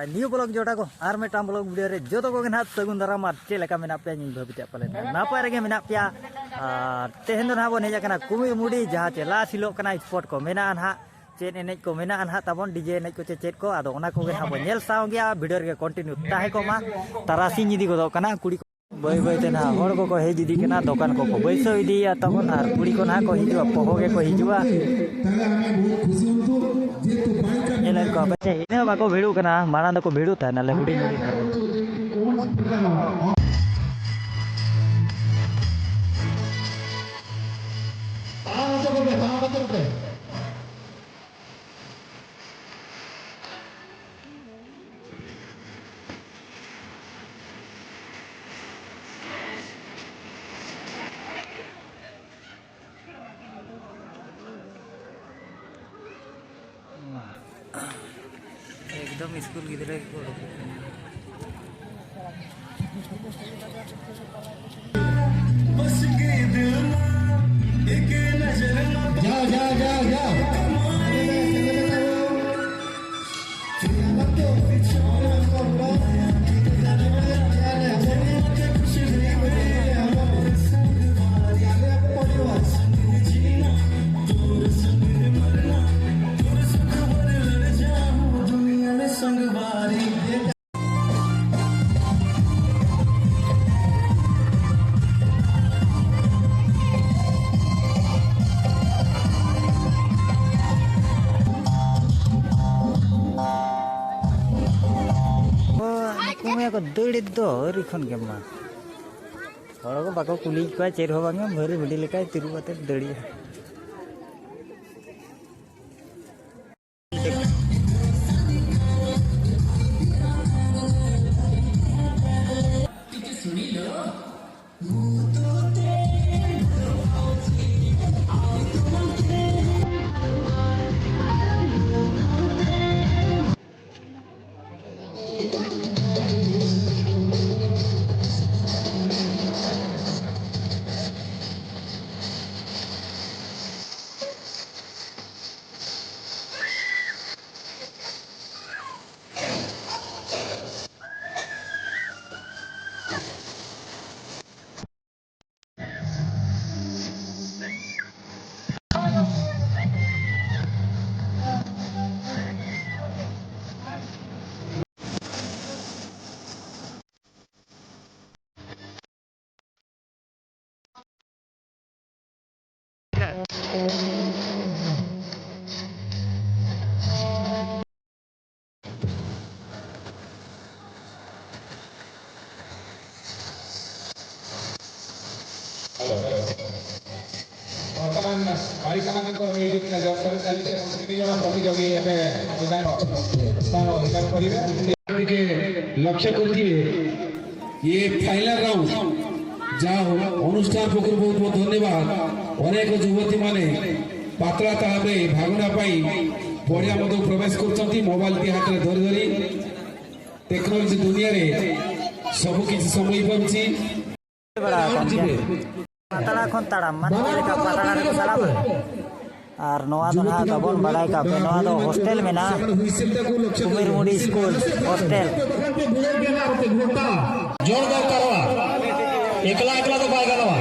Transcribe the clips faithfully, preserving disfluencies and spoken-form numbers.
New blog ᱡᱚᱴᱟ ᱠᱚ, ᱟᱨ ᱢᱤᱫᱴᱟᱝ blog video ᱨᱮ ᱡᱚᱛᱚ ᱠᱚᱜᱮ ᱱᱟᱦᱟᱜ ᱥᱟᱹᱜᱩᱱ ᱫᱟᱨᱟᱢ᱾ ᱟᱨ ᱪᱮᱫ ᱞᱮᱠᱟ ᱢᱮᱱᱟᱜ ᱯᱮᱭᱟ? ᱤᱧ ᱵᱷᱟᱹᱵᱤᱛᱮ ᱯᱟᱞᱮᱱ ᱱᱟᱯᱟᱭ ᱨᱮᱜᱮ ᱢᱮᱱᱟᱜ ᱯᱮᱭᱟ᱾ ᱟᱨ ᱛᱮᱦᱮᱧ ᱫᱚ ᱱᱟᱦᱟᱜ ᱵᱚᱱ ᱦᱮᱡ ᱟᱠᱟᱱᱟ ᱠᱩᱢᱤ ᱢᱩᱰᱤ, ᱡᱟᱦᱟᱸ ᱪᱮ ᱞᱟᱥ ᱦᱤᱞᱳᱜ ᱠᱟᱱᱟ, ᱥᱯᱚᱴ ᱠᱚ ᱢᱮᱱᱟᱜᱼᱟ ᱱᱟᱦᱟᱜ, ᱪᱮᱫ ᱮᱱᱮᱡ ᱠᱚ ᱢᱮᱱᱟᱜᱼᱟ ᱱᱟᱦᱟᱜ ᱛᱟᱵᱚᱱ, ᱰᱤᱡᱮ ᱮᱱᱮᱡ ᱠᱚ ᱪᱮ ᱪᱮᱫ ᱠᱚ, ᱟᱫᱚ ᱚᱱᱟ ᱠᱚᱜᱮ ᱱᱟᱦᱟᱜ ᱵᱚᱱ ᱧᱮᱞ ᱥᱟᱶ ᱜᱮᱭᱟ᱾ ᱵᱷᱤᱰᱤᱭᱳ ᱨᱮᱜᱮ ᱠᱚᱱᱴᱤᱱᱤᱭᱩ ᱛᱟᱦᱮᱸ ᱠᱚᱜ ᱢᱟ᱾ ᱛᱟᱨᱟᱥᱤᱧ ᱤᱫᱤ ᱜᱚᱫᱚᱜ ᱠᱟᱱᱟ, ᱠᱩᱲᱤ ᱠᱚ ᱵᱟᱹᱭ ᱵᱟᱹᱭ ᱛᱮ ᱱᱟᱦᱟᱜ ᱦᱚᱲ ᱠᱚᱠᱚ ᱦᱮᱡ ᱤᱫᱤᱜ ᱠᱟᱱᱟ, ᱫᱚᱠᱟᱱ ᱠᱚᱠᱚ ᱵᱟᱹᱭᱥᱟᱹᱣ ᱤᱫᱤᱭᱮᱫᱼᱟ ᱛᱟᱵᱚᱱ, ᱟᱨ ᱠᱩᱲᱤ ᱠᱚ ᱱᱟᱦᱟᱜ ᱠᱚ ᱦᱤᱡᱩᱜᱼᱟ, ᱯᱚᱦᱚ ᱜᱮᱠᱚ ᱦᱤᱡᱩᱜᱼᱟ᱾ ᱧᱮᱞᱮᱫ ᱠᱚᱣᱟ ᱯᱮ, ᱤᱱᱟᱹ ᱦᱚᱸ ᱵᱟᱠᱚ ᱵᱷᱤᱲᱚᱜ ᱠᱟᱱᱟ, ᱢᱟᱲᱟᱝ ᱫᱚᱠᱚ ᱵᱷᱤᱲᱚᱜ ᱛᱟᱦᱮᱱᱟ, ᱞᱮ ᱦᱩᱰᱤᱧ ᱦᱩᱰᱤᱧ ᱛᱟᱦᱮᱱᱟ᱾ ᱮᱠᱫᱚᱢ ᱥᱠᱩᱞ ᱜᱤᱫᱽᱨᱟᱹ ᱜᱮᱠᱚ ᱩᱰᱩᱠᱚᱜ ᱠᱟᱱᱟ᱾ ᱡᱟᱣ, ᱡᱟᱣ, ᱡᱟᱣ, ᱡᱟᱣ᱾ ᱠᱚ ᱫᱟᱹᱲᱮᱫ ᱫᱚ ᱟᱹᱣᱨᱤ ᱠᱷᱚᱱ ᱜᱮ ᱢᱟ᱾ ᱦᱚᱲ ᱠᱚ ᱵᱟᱠᱚ ᱠᱩᱞᱤᱭᱮᱫ ᱠᱚᱣᱟ ᱪᱮᱫ ᱦᱚᱸ ᱵᱟᱝᱟ, ᱵᱷᱟᱹᱨᱤ ᱵᱷᱟᱹᱰᱤ ᱞᱮᱠᱟᱭ ᱛᱤᱨᱩᱵ ᱠᱟᱛᱮ ᱫᱟᱹᱲᱤᱭᱟ᱾ ବର୍ତ୍ତମାନ ବାଳିକାମାନଙ୍କ ଏଇ ଯୋଉ ଜବସରେ ଚାଲିଛି, ଏବଂ ତିନି ଜଣ ପ୍ରତିଯୋଗୀ ଏବେ ମଇଦାନ ସ୍ଥାନ ଅଧିକାର କରିବେ। ଟିକେ ଲକ୍ଷ୍ୟ କରିଥିବେ, ଇଏ ଫାଇନାଲ ରାଉଣ୍ଡ। ଯାହା ହଉ, ଅନୁଷ୍ଠାନ ପକ୍ଷରୁ ବହୁତ ବହୁତ ଧନ୍ୟବାଦ। ଅନେକ ଯୁବତୀମାନେ ପାତଳା ତାଳରେ ଭାଗ ନେବା ପାଇଁ ପଡ଼ିଆ ମଧ୍ୟକୁ ପ୍ରବେଶ କରୁଛନ୍ତି, ମୋବାଇଲଟି ହାତରେ ଧରି ଧରି। ଟେକ୍ନୋଲୋଜି ଦୁନିଆରେ ସବୁ କିଛି ସମ୍ଭବ ହେଇପାରୁଛି। ᱵᱟᱲᱟ ᱟᱠᱟᱱ ᱜᱮᱭᱟ᱾ ᱯᱟᱛᱲᱟ ᱠᱷᱚᱱ ᱛᱟᱲᱟᱢ, ᱢᱟᱱᱮ ᱪᱮᱫ ᱞᱮᱠᱟ ᱯᱟᱛᱲᱟ ᱨᱮᱠᱚ ᱛᱟᱲᱟᱢᱟ? ᱟᱨ ᱱᱚᱣᱟ ᱫᱚ ᱱᱟᱦᱟᱜ ᱵᱟᱵᱚᱱ ᱵᱟᱲᱟᱭ ᱠᱟᱜ ᱯᱮ, ᱱᱚᱣᱟ ᱫᱚ ᱦᱳᱥᱴᱮᱞ ᱢᱮᱱᱟᱜᱼᱟ, ᱠᱩᱢᱤᱨᱢᱩᱰᱤ ᱥᱠᱩᱞ ᱦᱳᱥᱴᱮᱞ᱾ ᱡᱚᱲ ᱫᱚᱨᱠᱟᱨᱚᱜᱼᱟ, ᱮᱠᱞᱟ ᱮᱠᱞᱟ ᱫᱚ ᱵᱟᱭ ᱜᱟᱱᱚᱜᱼᱟ,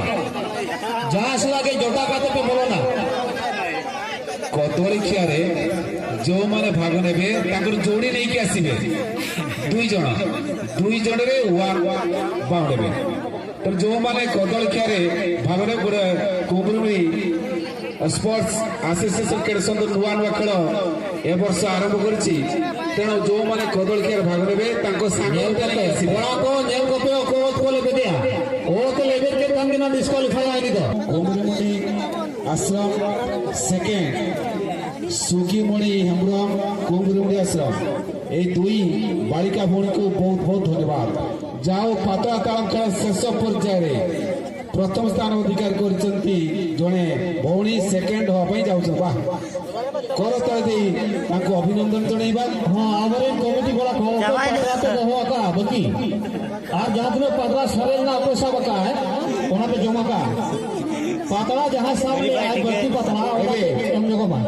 ᱡᱟᱦᱟᱸ ᱥᱟᱞᱟᱜ ᱜᱮ ᱡᱚᱴᱟᱣ ᱠᱟᱛᱮ ᱯᱮ ᱵᱚᱞᱚᱱᱟ᱾ କଦଳୀ ଖିଆରେ ଯେଉଁମାନେ ଭାଗ ନେବେ, ତାଙ୍କର ଯୋଡ଼ି ନେଇକି ଆସିବେ। ଦୁଇ ଜଣ, ଦୁଇ ଜଣରେ ୱାନ୍ ବାଉଣ୍ଡ ହେବେ। ତେଣୁ ଯେଉଁମାନେ କଦଳୀ ଖିଆରେ ଭାଗ ନେବେ, ଗୋଟେ କୁମ୍ଭୀରମୁଣ୍ଡି ସ୍ପୋର୍ଟସ ଆସୋସିଏସନ କେଡ଼େ ସୁନ୍ଦର ନୂଆ ନୂଆ ଖେଳ ଏ ବର୍ଷ ଆରମ୍ଭ କରିଛି। ତେଣୁ ଯେଉଁମାନେ କଦଳୀ ଖିଆରେ ଭାଗ ନେବେ, ତାଙ୍କ ସାଙ୍ଗ ᱧᱮᱞ ᱠᱟᱛᱮ, ᱠᱚᱲᱟ ᱠᱚ ᱧᱮᱞ ᱠᱟᱛᱮ ᱚᱠᱚᱭ ᱚᱛ ᱠᱚ ᱞᱮᱵᱮᱫᱮᱜᱼᱟ, ᱚᱛ ᱞᱮᱵᱮᱫ ᱠᱮᱫ ᱠᱷᱟᱱ ᱜᱮ ᱱᱟᱜ ᱰᱤᱥᱠᱣᱟᱞᱤᱯᱷᱟᱭ ᱟᱭ ᱩᱱᱤ ᱫᱚ᱾ ᱠᱩᱢᱵᱽᱨᱤᱢᱩᱱᱰᱤ ᱟᱥᱨᱚᱢ ᱥᱮᱠᱮᱱᱰ, ᱥᱩᱜᱤᱢᱚᱬᱤ ᱦᱮᱢᱵᱽᱨᱚᱢ, ᱠᱩᱢᱵᱽᱨᱤᱢᱩᱱᱰᱤ ᱟᱥᱨᱚᱢ, ᱮᱭ ᱫᱩᱭ ᱵᱟᱲᱤᱠᱟ ᱵᱷᱩᱣᱱᱤ ᱠᱚ ᱵᱚᱦᱩᱛ ᱵᱚᱦᱩᱛ ᱫᱷᱚᱱᱭᱚᱵᱟᱫ। ଯାହା ହଉ, ପାତଳା ତାଳମ ଶେଷ ପର୍ଯ୍ୟାୟରେ ପ୍ରଥମ ସ୍ଥାନ ଅଧିକାର କରିଛନ୍ତି ଜଣେ ଭଉଣୀ, ସେକେଣ୍ଡ ହେବା ପାଇଁ ଯାଉଛନ୍ତି। ବାଃ, କରତାଳି ଦେଇ ତାଙ୍କୁ ଅଭିନନ୍ଦନ ଜଣାଇବା। ᱦᱚᱸ, ᱟᱵᱚᱨᱮᱱ ᱠᱚᱢᱤᱴᱤ ᱠᱚᱲᱟ ᱠᱚ, ᱚᱠᱚᱭ ᱪᱟᱵᱟᱭᱮᱱᱟ᱾ ᱯᱟᱛᱲᱟ ᱯᱮ ᱫᱚᱦᱚ ᱟᱠᱟᱫᱼᱟ ᱵᱟᱹᱠᱤ? ᱟᱨ ᱡᱟᱦᱟᱸ ᱛᱤᱱᱟᱹᱜ ᱯᱟᱛᱲᱟ ᱥᱟᱨᱮᱡ ᱨᱮᱱᱟᱜ ᱚᱠᱚᱭ ᱥᱟᱵ ᱟᱠᱟᱫᱼᱟᱭ, ᱚᱱᱟ ᱯᱮ ᱡᱚᱢ ᱟᱠᱟᱫᱼᱟ᱾ ᱯᱟᱛᱲᱟ ᱡᱟᱦᱟᱸᱭ ᱥᱟᱵ ᱞᱮᱫᱼᱟᱭ, ᱵᱟᱹᱠᱤ ᱯᱟᱛᱲᱟ, ᱚᱱᱟ ᱯᱮ ᱮᱢ ᱧᱚᱜᱚᱜ ᱢᱟ।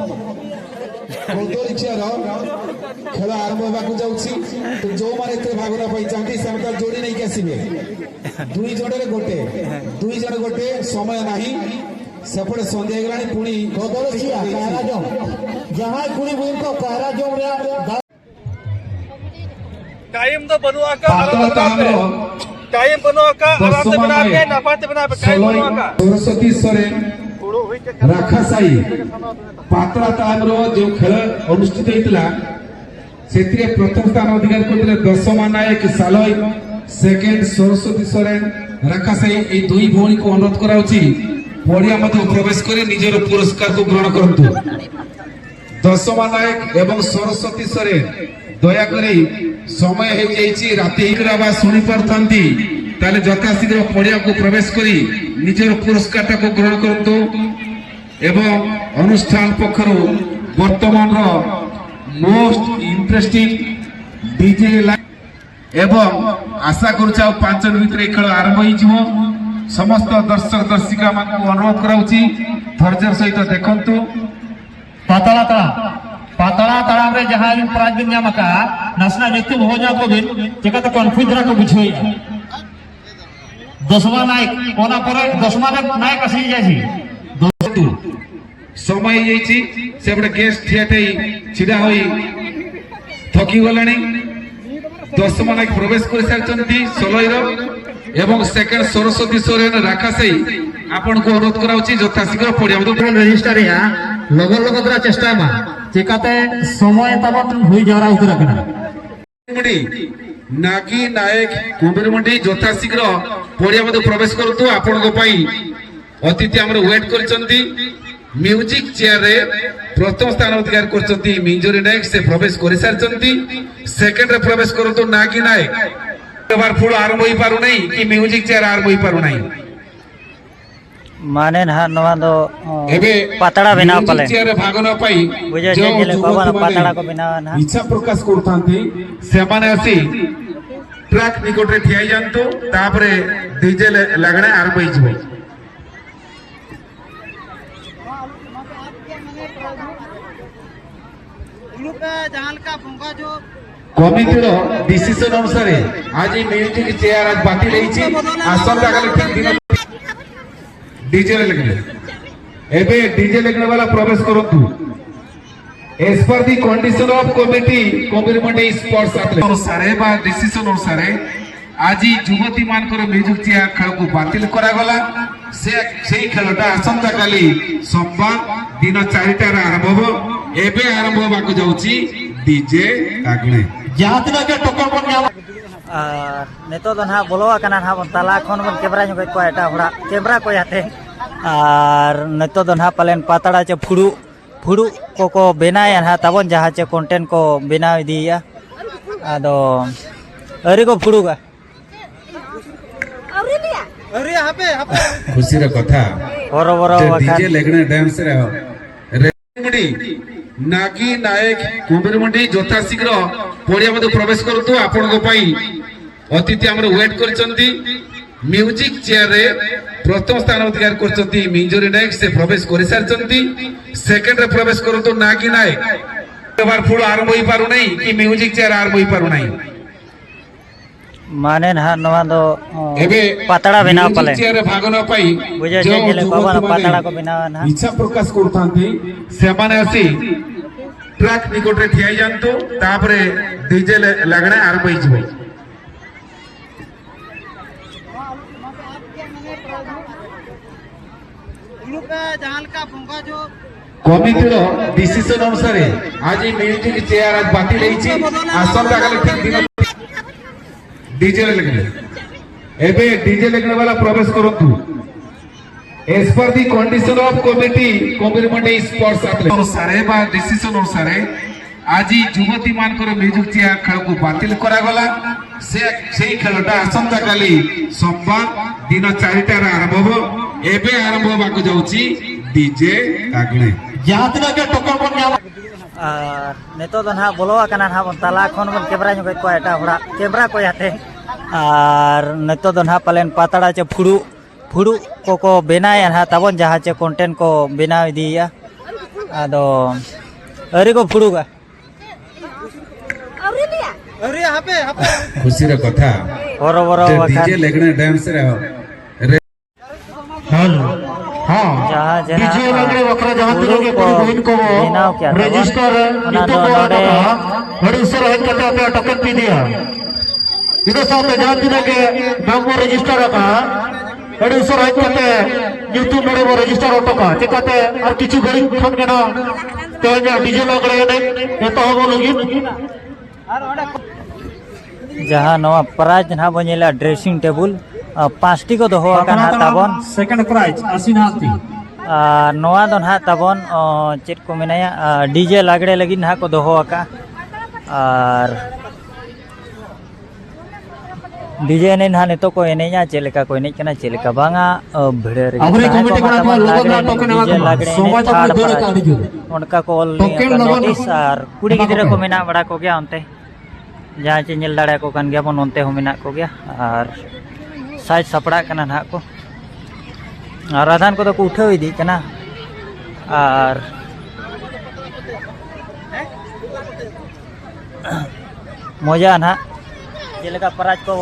କଦଳୀ ଖିଆର ଖେଳ ଆରମ୍ଭ ହେବାକୁ ଯାଉଛି। ତ ଯେଉଁମାନେ ଏଥିରେ ଭାଗ ନେବା ପାଇଁ ଚାହାନ୍ତି, ସେମାନେ ତାର ଯୋଡ଼ି ନେଇକି ଆସିବେ। ଦୁଇ ଜଣରେ ଗୋଟେ, ଦୁଇ ଜଣ ଗୋଟେ, ସମୟ ନାହିଁ। ସେପଟେ ସନ୍ଧ୍ୟା ହେଇଗଲାଣି, ପୁଣି କଦଳୀ ଖିଆ, କାହାରା ଜମ। ᱡᱟᱦᱟᱸᱭ ᱠᱩᱲᱤ ᱵᱚᱭᱤᱱ ᱠᱚ ᱠᱟᱭᱨᱟ ᱡᱚᱢ ᱨᱮᱭᱟᱜ ᱫᱟᱣ ᱴᱟᱭᱤᱢ ᱫᱚ ᱵᱟᱹᱱᱩᱜ ᱟᱠᱟᱫ, ᱟᱨᱟᱢ ᱛᱮ ᱵᱮᱱᱟᱣ ᱯᱮ᱾ ᱴᱟᱭᱤᱢ ᱵᱟᱹᱱᱩᱜ ᱟᱠᱟᱫ, ᱟᱨᱟᱢ ᱛᱮ ᱵᱮᱱᱟᱣ ᱯᱮ, ᱱᱟᱯᱟᱭ ᱛᱮ ᱵᱮᱱᱟᱣ ᱯᱮ, ᱴᱟᱭᱤᱢ ᱵᱟᱹᱱᱩᱜ ᱟᱠᱟᱫ᱾ ᱥᱚᱨᱚᱥᱚᱛᱤ ᱥᱚᱨᱮᱱ, ରାଖାସାହି ପାତଳା ତାମର ଯେଉଁ ଖେଳ ଅନୁଷ୍ଠିତ ହେଇଥିଲା, ସେଥିରେ ପ୍ରଥମ ସ୍ଥାନ ଅଧିକାର କରିଥିଲେ ଦଶମା ନାୟକ ସାଲଇ, ସେକେଣ୍ଡ ସରସ୍ୱତୀ ସୋରେନ, ରାଖାସାହି। ଏଇ ଦୁଇ ଭଉଣୀକୁ ଅନୁରୋଧ କରାଯାଉଛି ପଡ଼ିଆ ମଧ୍ୟକୁ ପ୍ରବେଶ କରି ନିଜର ପୁରସ୍କାରକୁ ଗ୍ରହଣ କରନ୍ତୁ। ଦଶମା ନାୟକ ଏବଂ ସରସ୍ୱତୀ ସୋରେନ, ଦୟାକରି, ସମୟ ହେଇଯାଇଛି, ରାତି ହେଇଗଲା ବା ଶୁଣିପାରୁଥାନ୍ତି, ତାହେଲେ ଯଥାଶୀଘ୍ର ପଡ଼ିଆକୁ ପ୍ରବେଶ କରି ନିଜର ପୁରସ୍କାରଟାକୁ ଗ୍ରହଣ କରନ୍ତୁ। ଏବଂ ଅନୁଷ୍ଠାନ ପକ୍ଷରୁ ବର୍ତ୍ତମାନର ମୋଷ୍ଟ ଇଣ୍ଟରେଷ୍ଟିଂ ଡିଜେ ଏବଂ ଆଶା କରୁଛି ଆଉ ପାଞ୍ଚ ମିନିଟ୍ ଭିତରେ ଏ ଖେଳ ଆରମ୍ଭ ହେଇଯିବ। ସମସ୍ତ ଦର୍ଶକ ଦର୍ଶିକାମାନଙ୍କୁ ଅନୁରୋଧ କରାଯାଉଛି, ଧୈର୍ଯ୍ୟର ସହିତ ଦେଖନ୍ତୁ। ପାତାଳା ତାଳା, ପାତାଳା ତାଳାରେ ଯାହା ପ୍ରାଇଜ୍ ᱧᱟᱢ ᱟᱠᱟᱫᱼᱟ, ᱱᱟᱥᱮᱱᱟᱜ ᱧᱩᱛᱩᱢ ᱦᱚᱦᱚ ᱧᱚᱜ ᱠᱚᱵᱤᱱ, ᱪᱮᱠᱟᱛᱮ ᱠᱚᱱᱯᱷᱤᱭᱩᱡᱽ ᱫᱷᱟᱨᱟ ᱠᱚ ᱵᱩᱡᱷᱟᱹᱣᱮᱫᱼᱟ᱾ ᱫᱚᱥᱢᱟ ᱱᱟᱭᱮᱠ, ᱚᱱᱟ ᱯᱚᱨᱮ ᱫᱚᱥᱢᱟ ᱱᱟᱭᱮᱠ ᱟᱥᱮ ᱡᱟᱭᱥᱤ᱾ ᱫᱚᱥ ᱥᱚᱢᱚᱭ ᱦᱮᱡ ᱪᱤ ᱥᱮ ᱵᱚᱰᱮ ᱜᱮᱥᱴ ᱴᱷᱤᱭᱟ ᱴᱷᱮᱡ ᱪᱷᱤᱰᱟ ᱦᱩᱭ ᱛᱷᱚᱠᱤ ᱜᱚᱞᱟᱱᱤ᱾ ᱫᱚᱥᱢᱟ ᱱᱟᱭᱮᱠ ᱯᱨᱚᱵᱮᱥ ᱠᱚᱨᱤ ᱥᱟᱨᱪᱚᱱᱛᱤ ᱥᱚᱞᱚᱭ ᱨᱚ ᱮᱵᱚᱝ ᱥᱮᱠᱮᱱᱰ ᱥᱚᱨᱚᱥᱚᱛᱤ ᱥᱚᱨᱮᱱ ᱨᱟᱠᱷᱟ ᱥᱮᱭ ᱟᱯᱚᱱ ᱠᱚ ᱚᱱᱩᱨᱳᱫᱷ ᱠᱚᱨᱟ ᱩᱪᱤᱛ ᱡᱚᱛᱷᱟ ᱥᱤᱜᱨᱚ ᱯᱚᱲᱤᱭᱟ ᱢᱚᱫᱚ ᱨᱮᱡᱤᱥᱴᱟᱨ ᱨᱮᱭᱟ ᱞᱚᱜᱚᱱ ᱞᱚᱜᱚᱱ ᱫᱷᱟᱨᱟ ᱪᱮᱥᱴᱟᱭ ᱢᱟ᱾ ᱪᱮᱠᱟᱛᱮ ᱥᱚᱢᱚᱭ ᱛᱟᱵᱚᱱ ᱦᱩᱭ ᱡᱟᱣᱨᱟ ᱩᱛᱟᱹᱨ ᱟᱠᱟᱱᱟ᱾ ମୁଣ୍ଡି, ନାଗି ନାୟକ କୁମ୍ଭୀର ମୁଣ୍ଡି ଯଥାଶୀଘ୍ର ପଡ଼ିଆ ମଧ୍ୟ ପ୍ରବେଶ କରନ୍ତୁ। ଆପଣଙ୍କ ପାଇଁ ଅତିଥି ଆମର ୱେଟ୍ କରିଛନ୍ତି। ମ୍ୟୁଜିକ ଚେୟାରରେ ପ୍ରଥମ ସ୍ଥାନ ଅଧିକାର କରିଛନ୍ତି ମିଞ୍ଜୁରୀ ନାୟକ, ସେ ପ୍ରବେଶ କରିସାରିଛନ୍ତି। ସେକେଣ୍ଡରେ ପ୍ରବେଶ କରନ୍ତୁ ନାଗି ନାୟକ। ଏବାର ଫୁଲ ଆରମ୍ଭ ହେଇପାରୁନାହିଁ କି ମ୍ୟୁଜିକ ଚେୟାର ଆରମ୍ଭ ହେଇପାରୁନାହିଁ। ᱢᱟᱱᱮ ᱱᱟᱦᱟᱜ ᱱᱚᱣᱟ ᱫᱚ, ᱚ, ᱮᱵᱮ ᱯᱟᱛᱲᱟ ᱵᱮᱱᱟᱣ ᱯᱟᱞᱮ᱾ ᱪᱮᱭᱟᱨ ᱨᱮ ᱵᱷᱟᱜᱽ ᱱᱮᱣᱟ ᱯᱟᱭ ᱵᱩᱡᱷᱟᱹᱣ ᱡᱮ ᱡᱮ ᱡᱮᱞᱮ ᱵᱟᱵᱟ ᱱᱟ ᱡᱩᱵᱚᱛᱤ ᱢᱟᱱᱮ ᱯᱟᱛᱲᱟ ᱠᱚ ᱵᱮᱱᱟᱣᱟ ᱱᱟᱦᱟᱜ᱾ ଇଚ୍ଛା ପ୍ରକାଶ କରୁଥାନ୍ତି, ସେମାନେ ଆସି ଟ୍ରାକ୍ ନିକଟରେ ଠିଆ ହେଇଯାଆନ୍ତୁ। ତାପରେ ଡିଜେ ଲେ-, ଲାଗଣା ଆରମ୍ଭ ହେଇଯିବ। ᱩᱱᱩᱯᱮ ᱡᱟᱦᱟᱸ ᱞᱮᱠᱟ ᱵᱚᱸᱜᱟ ᱡᱚ ᱠᱚᱢᱤᱴᱤର ଡିସିସନ ଅନୁସାରେ ଆଜି ମ୍ୟୁଜିକ ଚେୟାର ଆଜି ବାତିଲ ହେଇଛି। ଆସନ୍ତାକାଲି ଠିକ୍ ଦିନ ଡିଜେ ଲେଗିଲେ। ଏବେ ଡିଜେ ଲେଗିଲେ ବାଲା ପ୍ରବେଶ କରନ୍ତୁ। As per the condition of committee, committee mandi sports athlete ଅନୁସାରେ ବା ଡିସିସନ ଅନୁସାରେ ଆଜି ଯୁବତୀ ମାନଙ୍କର ମ୍ୟୁଜିକ ଚେୟାର ଖେଳକୁ ବାତିଲ କରାଗଲା। ସେ, ସେଇ ଖେଳଟା ଆସନ୍ତାକାଲି ସୋମବାର ଦିନ ଚାରିଟାରେ ଆରମ୍ଭ ହବ। ଏବେ ଆରମ୍ଭ ହେବାକୁ ଯାଉଛି ଡିଜେ ଲାଗଣେ। ଯାହା ଦିନ ଏବେ ଟୋକନ ବନ ᱧᱟᱢ ᱟᱨ ᱱᱤᱛᱚᱜ ᱫᱚ ᱱᱟᱦᱟᱜ ᱵᱚᱞᱚ ᱟᱠᱟᱱᱟ ᱱᱟᱦᱟᱜ ᱵᱚᱱ ᱛᱟᱞᱟ ᱠᱷᱚᱱ ᱵᱚᱱ ᱠᱮᱢᱨᱟ ᱧᱚᱜᱮᱫ ᱠᱚᱣᱟ ᱮᱴᱟᱜ ᱦᱚᱲᱟᱜ ᱠᱮᱢᱨᱟ ᱠᱚ ᱭᱟᱛᱮ᱾ ᱟᱨ ᱱᱤᱛᱚᱜ ᱫᱚ ᱱᱟᱦᱟᱜ ᱯᱟᱞᱮᱱ ᱯᱟᱛᱲᱟ ᱪᱮ ᱯᱷᱩᱲᱩᱜ, ᱯᱷᱩᱲᱩᱜ ᱠᱚᱠᱚ ᱵᱮᱱᱟᱣᱮᱫᱼᱟ ᱱᱟᱦᱟᱜ ᱛᱟᱵᱚᱱ, ᱡᱟᱦᱟᱸ ᱪᱮ ᱠᱚᱱᱴᱮᱱᱴ ᱠᱚ ᱵᱮᱱᱟᱣ ᱤᱫᱤᱭᱮᱫᱼᱟ᱾ ᱟᱫᱚ ᱟᱹᱣᱨᱤ ᱠᱚ ᱯᱷᱩᱲᱩᱜᱟ᱾ ଖୁସିର କଥା। ହରବର ଯେ ବାଖାନ। ଡିଜେ ଲେଗଣେ ଡ୍ୟାନ୍ସରେ ରେ- ମୁଣ୍ଡି, ନାଗି ନାୟକ କୁମ୍ଭୀର ମୁଣ୍ଡି ଯଥାଶୀଘ୍ର ପଡ଼ିଆ ମଧ୍ୟ ପ୍ରବେଶ କରନ୍ତୁ। ଆପଣଙ୍କ ପାଇଁ ଅତିଥି ଆମର ୱେଟ୍ କରିଛନ୍ତି। ମ୍ୟୁଜିକ ଚେୟାରରେ ପ୍ରଥମ ସ୍ଥାନ ଅଧିକାର କରିଛନ୍ତି ମିଞ୍ଜୁରୀ ନାୟକ, ସେ ପ୍ରବେଶ କରିସାରିଛନ୍ତି। ସେକେଣ୍ଡରେ ପ୍ରବେଶ କରନ୍ତୁ ନାଗି ନାୟକ। ଫୁଲ ଆରମ୍ଭ ହେଇପାରୁନାହିଁ କି ମ୍ୟୁଜିକ ଚେୟାର ଆରମ୍ଭ ହେଇପାରୁନାହିଁ। ମାନେ ନାହା ନୂଆ ଦ, ଅ, ଏବେ ପାତଳା ବିନା ମ୍ୟୁଜିକ ପଲେ। ଚେୟାରରେ ଭାଗ ନେବା ପାଇଁ ବୁଝେ, ଯେଉଁ ଯେ ହେଲେ ବାବା ନା ଯୁବତୀମାନେ ପାତଳାକୁ ବିନା ନା। ଇଚ୍ଛା ପ୍ରକାଶ କରୁଥାନ୍ତି, ସେମାନେ ଆସି ଟ୍ରାକ୍ ନିକଟରେ ଠିଆ ହେଇଯାଆନ୍ତୁ। ତାପରେ ଡିଜେ ଲେ-, ଲାଗଣା ଆରମ୍ଭ ହେଇଯିବ। କମିଟିର ଡିସିସନ ଅନୁସାରେ ଆଜି ମ୍ୟୁଜିକ ଚେୟାର ଆଜି ବାତିଲ ହେଇଛି। ଆସନ୍ତାକାଲି ଠିକ୍ ଦିନ ଡିଜେ ଲେଗଣେ। ଏବେ ଡିଜେ ଲେଗଣେ ବାଲା ପ୍ରବେଶ କରନ୍ତୁ। As per the condition of committee, complement sports athlete ଅନୁସାରେ ବା ଡିସିସନ ଅନୁସାରେ ଆଜି ଯୁବତୀ ମାନଙ୍କର ମ୍ୟୁଜିକ ଚେୟାର ଖେଳକୁ ବାତିଲ କରାଗଲା। ସେ, ସେଇ ଖେଳଟା ଆସନ୍ତାକାଲି ସୋମବାର ଦିନ ଚାରିଟାରେ ଆରମ୍ଭ ହବ। ଏବେ ଆରମ୍ଭ ହେବାକୁ ଯାଉଛି ଡିଜେ ଲାଗଣେ। ଯାହା ଦିନ ଏବେ ଟୋକନ ବନ ᱧᱟᱢ ᱟᱨ ᱱᱤᱛᱚᱜ ᱫᱚ ᱱᱟᱦᱟᱜ ᱵᱚᱞᱚ ᱟᱠᱟᱱᱟ ᱱᱟᱦᱟᱜ ᱵᱚᱱ ᱛᱟᱞᱟ ᱠᱷᱚᱱ ᱵᱚᱱ ᱠᱮᱢᱨᱟ ᱧᱚᱜᱮᱫ ᱠᱚᱣᱟ ᱮᱴᱟᱜ ᱦᱚᱲᱟᱜ ᱠᱮᱢᱨᱟ ᱠᱚ ᱭᱟᱛᱮ᱾ ᱟᱨ ᱱᱤᱛᱚᱜ ᱫᱚ ᱱᱟᱦᱟᱜ ᱯᱟᱞᱮᱱ ᱯᱟᱛᱲᱟ ᱪᱮ ᱯᱷᱩᱲᱩᱜ, ᱯᱷᱩᱲᱩᱜ ᱠᱚᱠᱚ ᱵᱮᱱᱟᱣᱮᱫᱼᱟ ᱱᱟᱦᱟᱜ ᱛᱟᱵᱚᱱ, ᱡᱟᱦᱟᱸ ᱪᱮ ᱠᱚᱱᱴᱮᱱᱴ ᱠᱚ ᱵᱮᱱᱟᱣ ᱤᱫᱤᱭᱮᱫᱼᱟ᱾ ᱟᱫᱚ ᱟᱹᱣᱨᱤ ᱠᱚ ᱯᱷᱩᱲᱩᱜᱟ᱾ ᱠᱷᱩᱥᱤᱨ ᱠᱟᱛᱷᱟ᱾ ᱦᱚᱨᱚᱵᱚᱨᱚ ᱡᱮ ᱵᱟᱠᱷᱟᱱ᱾ ᱰᱤᱡᱮ ᱞᱮᱜᱽᱲᱮ ᱰᱮᱱᱥ ᱨᱮ ᱦᱮᱞᱳ, ᱦᱚᱸ᱾ ᱡᱟᱦᱟᱸ ᱡᱮ ᱰᱤᱡᱮ ᱱᱟᱦᱟᱜ ᱞᱟᱜᱽᱲᱮ ᱵᱟᱠᱷᱨᱟ ᱡᱟᱦᱟᱸ ᱛᱤᱱᱟᱹᱜ ᱜᱮ ᱠᱩᱲᱤ ᱵᱚᱦᱤᱱ ᱠᱚ ᱵᱮᱱᱟᱣ ᱠᱮᱭᱟ ᱛᱟᱵᱚᱱ, ᱨᱮᱡᱤᱥᱴᱟᱨ ᱚᱱᱟ ᱱᱤᱛᱚᱜ ᱫᱚ ᱠᱚ ᱱᱚᱰᱮ ᱟᱹᱰᱤ ᱩᱥᱟᱹᱨᱟ ᱦᱮᱡ ᱠᱟᱛᱮ ᱟᱯᱮᱭᱟᱜ ᱴᱳᱠᱮᱱ ᱯᱮ ᱤᱫᱤᱭᱟ᱾ ᱤᱱᱟᱹ ᱥᱟᱶᱛᱮ ᱡᱟᱦᱟᱸ ᱛᱤᱱᱟᱹᱜ ᱜᱮ ᱵᱟᱝ ᱵᱚᱱ ᱨᱮᱡᱤᱥᱴᱟᱨ ᱟᱠᱟᱫᱼᱟ, ᱟᱹᱰᱤ ᱩᱥᱟᱹᱨᱟ ᱦᱮᱡ ᱠᱟᱛᱮ ᱧᱩᱛᱩᱢ ᱱᱚᱰᱮ ᱵᱚ ᱨᱮᱡᱤᱥᱴᱟᱨ ᱦᱚᱴᱚ ᱠᱟᱜᱼᱟ᱾ ᱪᱮᱠᱟᱛᱮ ᱟᱨ ᱠᱤᱪᱷᱩ ᱜᱷᱟᱹᱲᱤᱡ ᱠᱷᱟᱱ ᱜᱮ ᱱᱟᱜ ᱛᱮᱦᱮᱧᱟᱜ ᱰᱤᱡᱮ ᱞᱟᱜᱽᱲᱮ ᱮᱱᱮᱡ ᱮᱛᱚᱦᱚᱵᱚᱜ ᱞᱟᱹᱜᱤᱫ᱾ ᱡᱟᱦᱟᱸ ᱱᱚᱣᱟ ᱯᱨᱟᱭᱤᱡᱽ ᱱᱟᱦᱟᱜ ᱵᱚᱱ ᱧᱮᱞᱟ, ᱰᱨᱮᱥᱤᱝ ᱴᱮᱵᱩᱞ, ᱟ, ᱯᱟᱸᱪᱴᱤ ᱠᱚ ᱫᱚᱦᱚ ᱟᱠᱟᱫ ᱱᱟᱦᱟᱜ ᱛᱟᱵᱚᱱ᱾ ᱥᱮᱠᱮᱱᱰ ᱯᱨᱟᱭᱤᱡᱽ ᱟᱥᱤ ᱱᱟᱦᱟᱜ ᱛᱤ᱾ ᱟᱨ ᱱᱚᱣᱟ ᱫᱚ ᱱᱟᱦᱟᱜ ᱛᱟᱵᱚᱱ, ᱚ, ᱪᱮᱫ ᱠᱚ ᱢᱮᱱᱟᱭᱟ, ᱟ, ᱰᱤᱡᱮ ᱞᱟᱜᱽᱲᱮ ᱞᱟᱹᱜᱤᱫ ᱱᱟᱦᱟᱜ ᱠᱚ ᱫᱚᱦᱚ ᱟᱠᱟᱫᱼᱟ᱾ ᱟᱨ ᱰᱤᱡᱮ ᱮᱱᱮᱡ ᱱᱟᱦᱟᱜ ᱱᱤᱛᱚᱜ ᱠᱚ ᱮᱱᱮᱡᱼᱟ, ᱪᱮᱫ ᱞᱮᱠᱟ ᱠᱚ ᱮᱱᱮᱡ ᱠᱟᱱᱟ, ᱪᱮᱫ ᱞᱮᱠᱟ ᱵᱟᱝᱟ, ᱟ, ᱵᱷᱤᱲᱟᱹ ᱨᱮᱜᱮ ᱟᱵᱚᱨᱮᱱ ᱛᱟᱦᱮᱸ ᱠᱚᱢᱤᱴᱤ ᱠᱚᱲᱟ ᱠᱚ ᱞᱟᱜᱽᱲᱮ ᱞᱚᱜᱚᱱ ᱮᱱᱮᱡ, ᱴᱳᱠᱮᱱ ᱮᱢᱟ ᱰᱤᱡᱮ ᱠᱚ ᱢᱮ᱾ ᱞᱟᱜᱽᱲᱮ ᱥᱚᱢᱟᱡᱽ ᱮᱱᱮᱡ, ᱟᱵᱚ ᱛᱷᱟᱨᱰ ᱫᱟᱹᱲ ᱯᱨᱟᱭᱤᱡᱽ᱾ ᱟᱠᱟᱫ ᱟᱹᱰᱤ ᱡᱳᱨ᱾ ᱚᱱᱠᱟ ᱠᱚ ᱚᱞ ᱴᱳᱠᱮᱱ ᱞᱚᱜᱚᱱ ᱱᱳᱴᱤᱥ ᱮᱢᱟ ᱠᱚ ᱟᱨ ᱠᱩᱲᱤ ᱜᱤᱫᱽᱨᱟᱹ ᱠᱚ ᱢᱮᱱᱟᱜ ᱵᱟᱲᱟ ᱠᱚᱜᱮᱭᱟ ᱚᱱᱛᱮ᱾ ᱡᱟᱦᱟᱸ ᱪᱮ ᱧᱮᱞ ᱫᱟᱲᱮᱭᱟᱠᱚ ᱠᱟᱱ ᱜᱮᱭᱟ ᱵᱚᱱ, ᱱᱚᱱᱛᱮ ᱦᱚᱸ ᱢᱮᱱᱟᱜ ᱠᱚᱜᱮᱭᱟ᱾ ᱟᱨ ᱥᱟᱡᱽ ᱥᱟᱯᱲᱟᱜ ᱠᱟᱱᱟ ᱱᱟᱦᱟᱜ ᱠᱚ, ᱟᱨ ᱟᱫᱷᱟᱱ ᱠᱚᱫᱚ ᱠᱚ ᱩᱴᱷᱟᱹᱣ ᱤᱫᱤᱜ ᱠᱟᱱᱟ᱾ ᱟᱨ ᱢᱚᱡᱟ ᱱᱟᱦᱟᱜ ᱪᱮᱫ ᱞᱮᱠᱟ ᱯᱨᱟᱭᱤᱡᱽ ᱠᱚ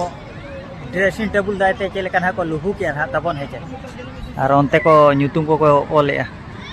ᱰᱨᱮᱥᱤᱝ ᱴᱮᱵᱩᱞ ᱫᱟᱭᱛᱮ ᱪᱮᱫ ᱞᱮᱠᱟ ᱱᱟᱦᱟᱜ ᱠᱚ ᱞᱩᱦᱩᱠᱮᱜᱼᱟ ᱱᱟᱦᱟᱜ ᱛᱟᱵᱚᱱ, ᱦᱮᱸ ᱪᱮ? ᱟᱨ ᱚᱱᱛᱮ ᱠᱚ ᱧᱩᱛᱩᱢ ᱠᱚᱠᱚ ᱚᱞᱮᱜᱼᱟ᱾